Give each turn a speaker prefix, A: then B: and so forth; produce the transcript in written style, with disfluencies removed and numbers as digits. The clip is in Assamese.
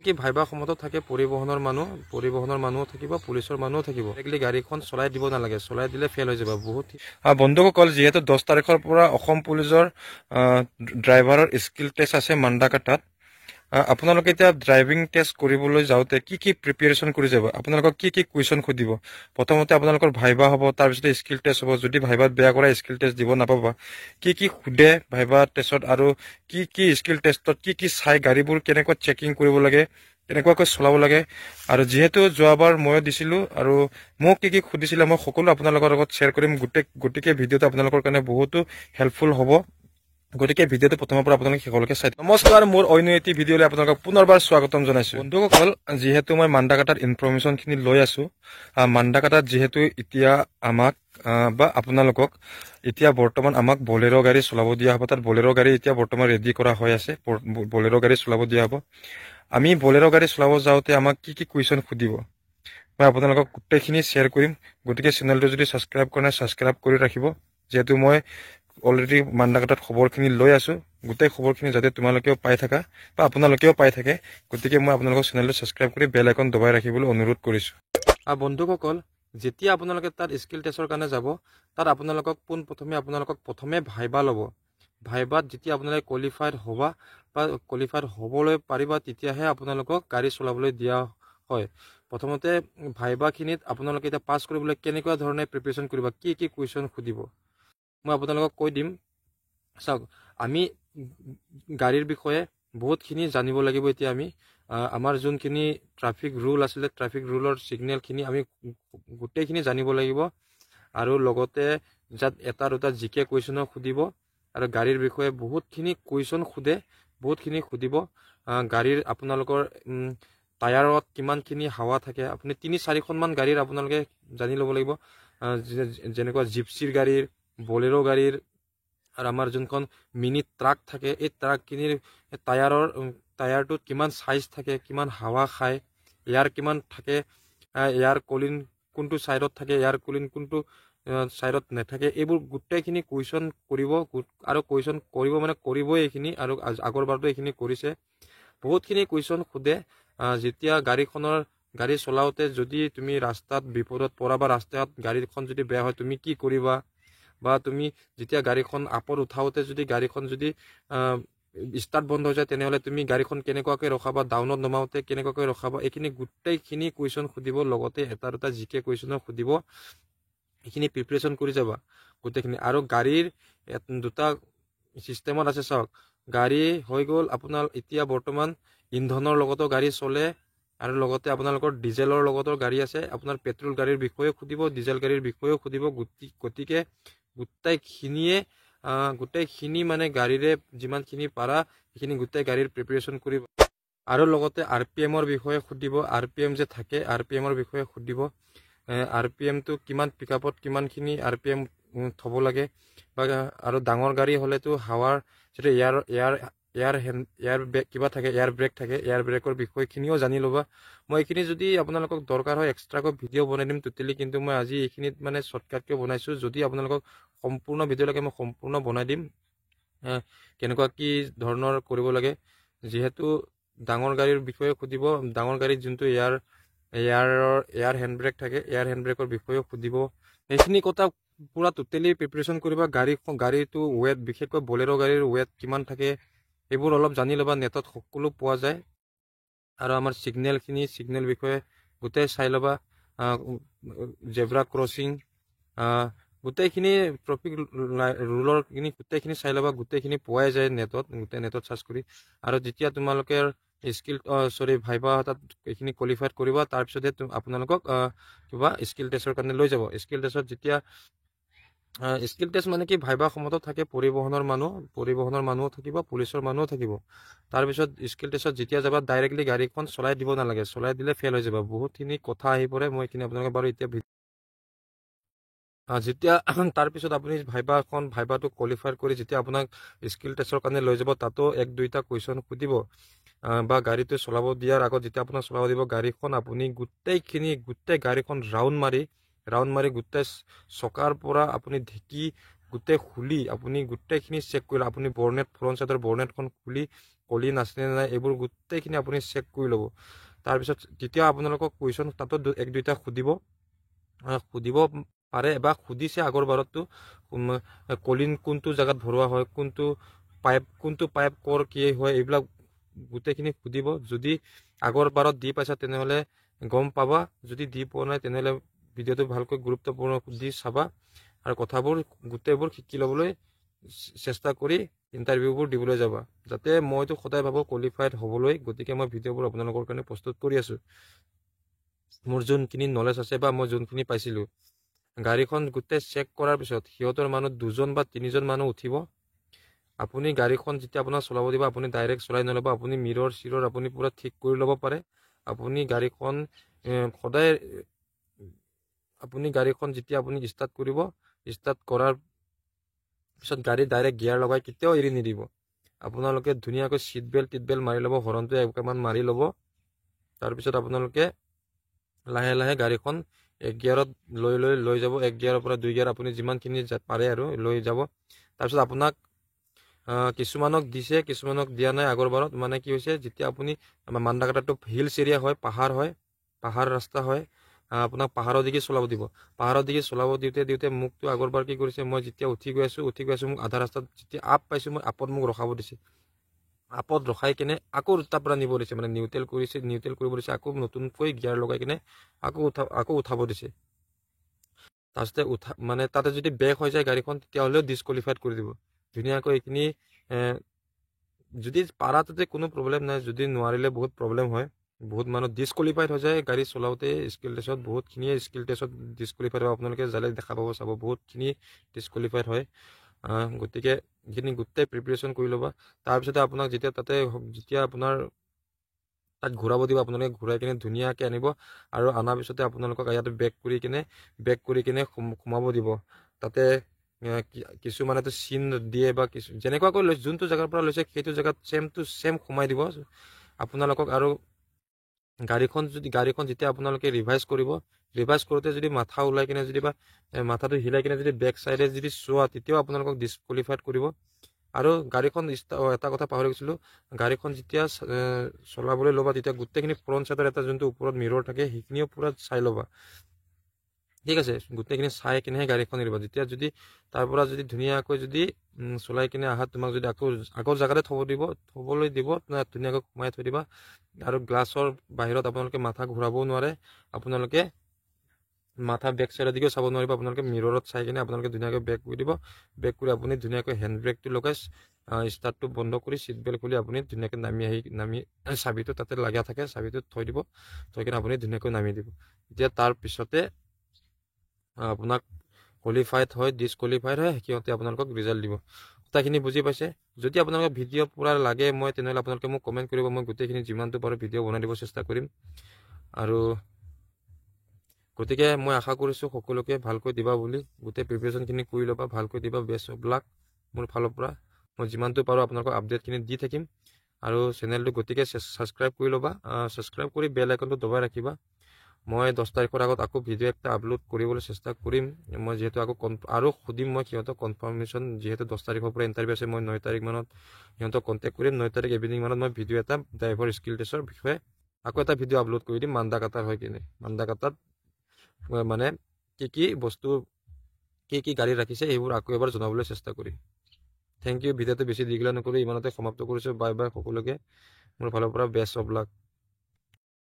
A: কি ভাইবা সময়তো থাকে পৰিবহণৰ মানুহো থাকিব, পুলিচৰ মানুহো থাকিব। ডাইৰেক্টলি গাড়ীখন চলাই দিব নালাগে, চলাই দিলে ফেইল হৈ যাব বহুত। বন্ধুসকল, যিহেতু 10 তাৰিখৰ পৰা অসম পুলিচৰ ড্ৰাইভাৰৰ স্কিল টেষ্ট আছে মান্দাকাটাত, আপোনালোকে এতিয়া ড্ৰাইভিং টেষ্ট কৰিবলৈ যাওঁতে কি কি প্ৰিপেৰেশ্যন কৰি যাব, আপোনালোকক কি কি কুৱেশ্যন সুধিব? প্ৰথমতে আপোনালোকৰ ভাইবা হ'ব, তাৰপিছতে স্কিল টেষ্ট হ'ব। যদি ভাইবাত বেয়া কৰা, স্কিল টেষ্ট দিব নাপাবা। কি কি সোধে ভাইবা টেষ্টত আৰু কি কি স্কিল টেষ্টত কি কি চাই, গাড়ীবোৰ কেনেকুৱা চেকিং কৰিব লাগে, কেনেকুৱাকৈ চলাব লাগে, আৰু যিহেতু যোৱাবাৰ ময়ো দিছিলোঁ আৰু মোক কি কি সুধিছিলে, মই সকলো আপোনালোকৰ লগত শ্বেয়াৰ কৰিম গোটেই। গতিকে ভিডিঅ'টো আপোনালোকৰ কাৰণে বহুতো হেল্পফুল হ'ব। গতিকে ভিডিঅ'টো প্ৰথমৰ পৰা আপোনালোকে শেষলৈকে চাই। নমস্কাৰ, মোৰ অন্য এটি ভিডিঅ'লৈ আপোনালোকক পুনৰবাৰ স্বাগতম জনাইছো। বন্ধুসকল, যিহেতু মই মান্দাকাটাত ইনফৰমেশ্যনখিনি লৈ আছো, মান্দাকাটাত যিহেতু এতিয়া আমাক বা আপোনালোকক এতিয়া বৰ্তমান আমাক বলেৰ' গাড়ী চলাব দিয়া হ'ব। তাত বলেৰ' গাড়ী এতিয়া বৰ্তমান ৰেডি কৰা হৈ আছে, বলেৰ' গাড়ী চলাব দিয়া হ'ব। আমি বলেৰ' গাড়ী চলাব যাওঁতে আমাক কি কি কুৱেশ্যন সুধিব, মই আপোনালোকক গোটেইখিনি শ্বেয়াৰ কৰিম। গতিকে চেনেলটো যদি ছাবস্ক্ৰাইব কৰা নাই, ছাবস্ক্ৰাইব কৰি ৰাখিব। যিহেতু মই অলৰেডি মান্দাকাটাত খবৰখিনি লৈ আছো, গোটেই খবৰখিনি যাতে তোমালোকেও পাই থাকা বা আপোনালোকেও পাই থাকে, গতিকে মই আপোনালোকৰ চেনেলটো ছাবস্ক্ৰাইব কৰি বেল আইকন দবাই ৰাখিবলৈ অনুৰোধ কৰিছোঁ। আৰু বন্ধুসকল, যেতিয়া আপোনালোকে তাত স্কিল টেষ্টৰ কাৰণে যাব, তাত আপোনালোকক পোনপ্ৰথমে আপোনালোকক প্ৰথমে ভাইবা ল'ব। ভাইবাত যেতিয়া আপোনালোকে কোৱালিফাইড হ'বা বা কোৱালিফাইড হ'বলৈ পাৰিবা, তেতিয়াহে আপোনালোকক গাড়ী চলাবলৈ দিয়া হয়। প্ৰথমতে ভাইবাখিনিত আপোনালোকে এতিয়া পাছ কৰিবলৈ কেনেকুৱা ধৰণে প্ৰিপেৰেশ্যন কৰিবা, কি কি কুৱেশ্যন সুধিব, মই আপোনালোকক কৈ দিম। চাওক, আমি গাড়ীৰ বিষয়ে বহুতখিনি জানিব লাগিব। এতিয়া আমি আমাৰ যোনখিনি ট্ৰাফিক ৰুল আছিলে, ট্ৰাফিক ৰুলৰ ছিগনেলখিনি আমি গোটেইখিনি জানিব লাগিব। আৰু লগতে যাত এটা দুটা জি কে কুৱেশ্যনো সুধিব আৰু গাড়ীৰ বিষয়ে বহুতখিনি কুৱেশ্যন সোধে, বহুতখিনি সুধিব। গাড়ীৰ আপোনালোকৰ টায়াৰত কিমানখিনি হাৱা থাকে, আপুনি তিনি চাৰিখনমান গাড়ীৰ আপোনালোকে জানি ল'ব লাগিব। যেনেকুৱা জিপচিৰ গাড়ীৰ, বলেৰ' গাড়ীৰ আৰু আমাৰ যোনখন মিনি ট্ৰাক থাকে, এই ট্ৰাকখিনিৰ টায়াৰটোত কিমান চাইজ থাকে, কিমান হাৱা খায়, এয়াৰ কিমান থাকে, এয়াৰ কলিন কোনটো ছাইডত থাকে, এয়াৰ কুলিন কোনটো ছাইডত নাথাকে, এইবোৰ গোটেইখিনি কুৱেশ্যন কৰিব। আৰু কুৱেশ্যন কৰিব মানে কৰিবই এইখিনি, আৰু আগৰবাৰতো এইখিনি কৰিছে। বহুতখিনি কুৱেশ্যন সোধে। যেতিয়া গাড়ী চলাওঁতে যদি তুমি ৰাস্তাত বিপদত পৰা বা ৰাস্তাত গাড়ীখন যদি বেয়া হয়, তুমি কি কৰিবা, বা তুমি যেতিয়া গাড়ীখন আপত উঠাওঁতে যদি গাড়ীখন যদি ষ্টাৰ্ট বন্ধ হৈ যায়, তেনেহ'লে তুমি গাড়ীখন কেনেকুৱাকৈ ৰখাবা, ডাউনত নমাওঁতে কেনেকুৱাকৈ ৰখাবা, এইখিনি গোটেইখিনি কুৱেশ্যন সুধিব। লগতে এটা দুটা জি কে কুৱেশ্যনো সুধিব। এইখিনি প্ৰিপেৰেশ্যন কৰি যাবা গোটেইখিনি। আৰু গাড়ীৰ দুটা চিষ্টেমত আছে। চাওক, গাড়ী হৈ গ'ল আপোনাৰ এতিয়া বৰ্তমান ইন্ধনৰ লগতো গাড়ী চলে আৰু লগতে আপোনালোকৰ ডিজেলৰ লগতো গাড়ী আছে। আপোনাৰ পেট্ৰল গাড়ীৰ বিষয়েও সুধিব, ডিজেল গাড়ীৰ বিষয়েও সুধিব। গতিকে গোটেইখিনি মানে গাড়ীৰে যিমানখিনি পাৰা সেইখিনি গোটেই গাড়ীৰ প্ৰিপেৰেশ্যন কৰিব। আৰু লগতে আৰ পি এমৰ বিষয়ে সুধিব, আৰ পি এম যে থাকে, আৰ পি এমৰ বিষয়ে সুধিব। আৰ পি এমটো কিমান, পিক আপত কিমানখিনি আৰ পি এম থ'ব লাগে, বা আৰু ডাঙৰ গাড়ী হ'লেতো হাৱাৰ যিটো air air air hand air brake কিবা থাকে, এয়াৰ ব্ৰেক থাকে, এয়াৰ ব্ৰেকৰ বিষয়খিনিও জানি ল'বা। মই এইখিনি যদি আপোনালোকক দৰকাৰ হয়, এক্সট্ৰাকৈ ভিডিঅ' বনাই দিম টোটেলি, কিন্তু মই আজি এইখিনিত মানে শ্বৰ্টকাটকৈ বনাইছোঁ। যদি আপোনালোকক সম্পূৰ্ণ ভিডিঅ' লাগে, মই সম্পূৰ্ণ বনাই দিম, কেনেকুৱা কি ধৰণৰ কৰিব লাগে। যিহেতু ডাঙৰ গাড়ীৰ বিষয়ে সুধিব, ডাঙৰ গাড়ীত যোনটো এয়াৰৰ এয়াৰ হেণ্ড ব্ৰেক থাকে, এয়াৰ হেণ্ড ব্ৰেকৰ বিষয়েও সুধিব। সেইখিনি কথা পূৰা টোটেলি প্ৰিপেৰেশ্যন কৰিবা। গাড়ীটো ৱেট, বিশেষকৈ বলেৰ' গাড়ীৰ ৱেট কিমান থাকে, এইবোৰ অলপ জানি ল'বা, নেটত সকলো পোৱা যায়। আৰু আমাৰ ছিগনেলখিনি, ছিগনেল বিষয়ে গোটেই চাই ল'বা, জেব্ৰা ক্ৰচিং, গোটেইখিনি ট্ৰেফিক ৰুলৰখিনি গোটেইখিনি চাই ল'বা। গোটেইখিনি পোৱাই যায় নেটত, গোটেই নেটত চাৰ্চ কৰি। আৰু যেতিয়া তোমালোকে স্কিল, চৰি, ভাইবা তাত এইখিনি কোৱালিফাইড কৰিবা, তাৰপিছতহে আপোনালোকক কিবা স্কিল টেষ্টৰ কাৰণে লৈ যাব। স্কিল টেষ্টত যেতিয়া, স্কিল টেষ্ট মানে কি, ভাইবা সময়তো থাকে পৰিবহণৰ মানুহো থাকিব, পুলিচৰ মানুহো থাকিব। তাৰপিছত স্কিল টেষ্টত যেতিয়া যাবা, ডাইৰেক্টলি গাড়ীখন চলাই দিব নালাগে, চলাই দিলে ফেইল হৈ যাব। বহুতখিনি কথা আহি পৰে। মই এইখিনি আপোনালোকে বাৰু এতিয়া যেতিয়া তাৰপিছত আপুনি ভাইবাটো কোৱালিফাই কৰি যেতিয়া আপোনাক স্কিল টেষ্টৰ কাৰণে লৈ যাব, তাতো এক দুইটা কুৱেশ্যন সুধিব। বা গাড়ীটো চলাব দিয়াৰ আগত যেতিয়া আপোনাক চলাব দিব গাড়ীখন, আপুনি গোটেই গাড়ীখন ৰাউণ্ড মাৰি গোটেই চকাৰ পৰা আপুনি ঢেকি গোটেই খুলি আপুনি গোটেইখিনি চেক কৰিলে, আপুনি বৰ্নেট, ফ্ৰণ্ট চাইডৰ বৰ্নেটখন খুলি কলিন আছেনে নাই, এইবোৰ গোটেইখিনি আপুনি চেক কৰি ল'ব। তাৰপিছত তেতিয়া আপোনালোকক কুৱেশ্যন তাতো এক দুইটা সুধিব সুধিব পাৰে বা সুধিছে আগৰ বাৰতো, কলিন কোনটো জেগাত ভৰোৱা হয়, কোনটো পাইপ কৰ কি হয়, এইবিলাক গোটেইখিনি সুধিব। যদি আগৰ বাৰত দি পাইছা, তেনেহ'লে গম পাবা। যদি দি পোৱা নাই, তেনেহ'লে ভিডিঅ'টো ভালকৈ গুৰুত্বপূৰ্ণ দি চাবা আৰু কথাবোৰ গোটেইবোৰ শিকি ল'বলৈ চেষ্টা কৰি ইণ্টাৰভিউবোৰ দিবলৈ যাবা। যাতে মইতো সদায় ভাবোঁ কোৱালিফাইড হ'বলৈ, গতিকে মই ভিডিঅ'বোৰ আপোনালোকৰ কাৰণে প্ৰস্তুত কৰি আছোঁ, মোৰ যোনখিনি নলেজ আছে বা মই যোনখিনি পাইছিলোঁ। গাড়ীখন গোটেই চেক কৰাৰ পিছত সিহঁতৰ মানুহ দুজন বা তিনিজন মানুহ উঠিব। আপুনি গাড়ীখন যেতিয়া আপোনাক চলাব দিব, আপুনি ডাইৰেক্ট চলাই নল'ব। আপুনি মিৰৰ চিৰৰ আপুনি পূৰা ঠিক কৰি ল'ব পাৰে। আপুনি গাড়ীখন সদায়, আপুনি গাড়ীখন যেতিয়া আপুনি ষ্টাৰ্ট কৰিব, ষ্টাৰ্ট কৰাৰ পিছত গাড়ী ডাইৰেক্ট গিয়াৰ লগাই কেতিয়াও এৰি নিদিব। আপোনালোকে ধুনীয়াকৈ চিট বেল্ট টিট বেল্ট মাৰি ল'ব, হৰণটো এবাৰমান মাৰি ল'ব। তাৰপিছত আপোনালোকে লাহে লাহে গাড়ীখন এক গিয়াৰত লৈ লৈ লৈ যাব। এক গিয়াৰৰ পৰা দুই গিয়াৰ, আপুনি যিমানখিনি পাৰে আৰু লৈ যাব। তাৰপিছত আপোনাক কিছুমানক দিছে, কিছুমানক দিয়া নাই আগৰ বাৰত। মানে কি হৈছে, যেতিয়া আপুনি আমাৰ মান্দাকাটাটো হিলছ এৰিয়া হয়, পাহাৰ হয়, পাহাৰ ৰাস্তা হয়, আপোনাক পাহাৰৰ দিশে চলাব দিব। পাহাৰৰ দিশে চলাব দিওঁতে দিওঁতে মোকতো আগৰবাৰ কি কৰিছে, মই যেতিয়া উঠি গৈ আছোঁ, মোক আধা ৰাস্তাত যেতিয়া আপ পাইছোঁ, মই আপত মোক ৰখাব দিছে। আপত ৰখাই কেনে আকৌ তাৰ পৰা নিব দিছে, মানে নিউট্ৰেল কৰিছে, নিউট্ৰেল কৰিব দিছে। আকৌ নতুনকৈ গিয়াৰ লগাই কেনে আকৌ উঠাব দিছে। তাৰপিছতে উঠা মানে তাতে যদি বেক হৈ যায় গাড়ীখন, তেতিয়াহ'লেও ডিছকুৱালিফাইড কৰি দিব। ধুনীয়াকৈ এইখিনি যদি পাৰা তাতে কোনো প্ৰব্লেম নাই, যদি নোৱাৰিলে বহুত প্ৰব্লেম হয়। বহুত মানুহ ডিছকুৱালিফাইড হৈ যায় গাড়ী চলাওঁতে স্কিল টেষ্টত। বহুতখিনিয়ে স্কিল টেষ্টত ডিছকুৱালিফাইড হয়। আপোনালোকে যালে দেখা পাব, চাব, বহুতখিনি ডিছকুৱালিফাইড হয়। গতিকে এইখিনি গোটেই প্ৰিপেৰেশ্যন কৰি ল'বা। তাৰপিছতে আপোনাক যেতিয়া তাতে, যেতিয়া আপোনাৰ তাত ঘূৰাব দিব, আপোনালোকে ঘূৰাই কিনে ধুনীয়াকৈ আনিব আৰু অনাৰ পিছতে আপোনালোকক ইয়াতে বেক কৰি কিনে সোমাব দিব। তাতে কিছুমানেতো চিন দিয়ে বা কিছু যেনেকুৱাকৈ লৈছে, যোনটো জেগাৰ পৰা লৈছে, সেইটো জেগাত ছেম টু ছেম সোমাই দিব আপোনালোকক। আৰু গাড়ীখন যেতিয়া আপোনালোকে ৰিভাৰ্চ কৰিব, ৰিভাৰ্চ কৰোঁতে যদি মাথা ওলাই কিনে যদি বা মাথাটো হিলাই কিনে যদি বেক চাইডে যদি চোৱা, তেতিয়াও আপোনালোকক ডিছকুৱালিফাইড কৰিব। আৰু গাড়ীখন, এটা কথা পাহৰি গৈছিলোঁ, গাড়ীখন যেতিয়া চলাবলৈ ল'বা, তেতিয়া গোটেইখিনি ফ্ৰণ্ট চাইডৰ এটা যোনটো ওপৰত মিৰৰ থাকে, সেইখিনিও পূৰা চাই ল'বা, ঠিক আছে? গোটেইখিনি চাই কিনেহে গাড়ীখন এৰিবা। যেতিয়া যদি তাৰ পৰা যদি ধুনীয়াকৈ যদি চলাই কিনে আহা, তোমাক যদি আকৌ আগৰ জেগাতে থ'ব দিব, থ'বলৈ দিব, ধুনীয়াকৈ সোমাই থৈ দিবা। আৰু গ্লাছৰ বাহিৰত আপোনালোকে মাথা ঘূৰাবও নোৱাৰে, আপোনালোকে মাথা বেক চাইডৰ দিকেও চাব নোৱাৰিব। আপোনালোকে মিৰৰত চাই কিনে আপোনালোকে ধুনীয়াকৈ বেক কৰি দিব। বেক কৰি আপুনি ধুনীয়াকৈ হেণ্ড ব্ৰেকটো লগাই ষ্টাৰ্টটো বন্ধ কৰি, চিট বেল্ট খুলি আপুনি ধুনীয়াকৈ নামি আহি, নামি চাবিটো তাতে লগা থাকে, চাবিটো থৈ দিব। থৈ কিনে আপুনি ধুনীয়াকৈ নামি দিব। এতিয়া তাৰ পিছতে আপোনাক কোৱালিফাইড হয়, ডিছকুৱালিফাইড হয়, সিহঁতে আপোনালোকক ৰিজাল্ট দিব। কথাখিনি বুজি পাইছে? যদি আপোনালোকক ভিডিঅ' পূৰা লাগে মই, তেনেহ'লে আপোনালোকে মোক কমেণ্ট কৰিব। মই গোটেইখিনি যিমানটো পাৰোঁ ভিডিঅ' বনাই দিব চেষ্টা কৰিম। আৰু গতিকে মই আশা কৰিছোঁ সকলোকে ভালকৈ দিবা বুলি। গোটেই প্ৰিপেৰেশ্যনখিনি কৰি ল'বা, ভালকৈ দিবা। বেষ্ট অফ লাক মোৰ ফালৰ পৰা। মই যিমানটো পাৰোঁ আপোনালোকক আপডেটখিনি দি থাকিম। আৰু চেনেলটো গতিকে ছাবস্ক্ৰাইব কৰি ল'বা, ছাবস্ক্ৰাইব কৰি বেল আইকনটো দবাই ৰাখিবা। মই 10 তাৰিখৰ আগত আকৌ ভিডিঅ' এটা আপলোড কৰিবলৈ চেষ্টা কৰিম। মই যিহেতু আকৌ আৰু সুধিম মই সিহঁতক কনফাৰ্মেশ্যন, যিহেতু 10 তাৰিখৰ পৰা ইণ্টাৰভিউ আছে, মই 9 তাৰিখ মানত সিহঁতক কণ্টেক্ট কৰিম। 9 তাৰিখ ইভিনিং মানত মই ভিডিঅ' এটা ড্ৰাইভাৰ স্কিল টেষ্টৰ বিষয়ে আকৌ এটা ভিডিঅ' আপলোড কৰি দিম। মান্দাকাটাৰ হৈ কিনে মান্দাকাটাত মানে কি কি বস্তু, কি কি গাড়ী ৰাখিছে, সেইবোৰ আকৌ এবাৰ জনাবলৈ চেষ্টা কৰিম। Thank U. ভিডিঅ'টো বেছি দীঘলীয়া নকৰি ইমানতে সমাপ্ত কৰিছোঁ। বাই বাই সকলোকে মোৰ ফালৰ পৰা, বেষ্ট অফ লাক।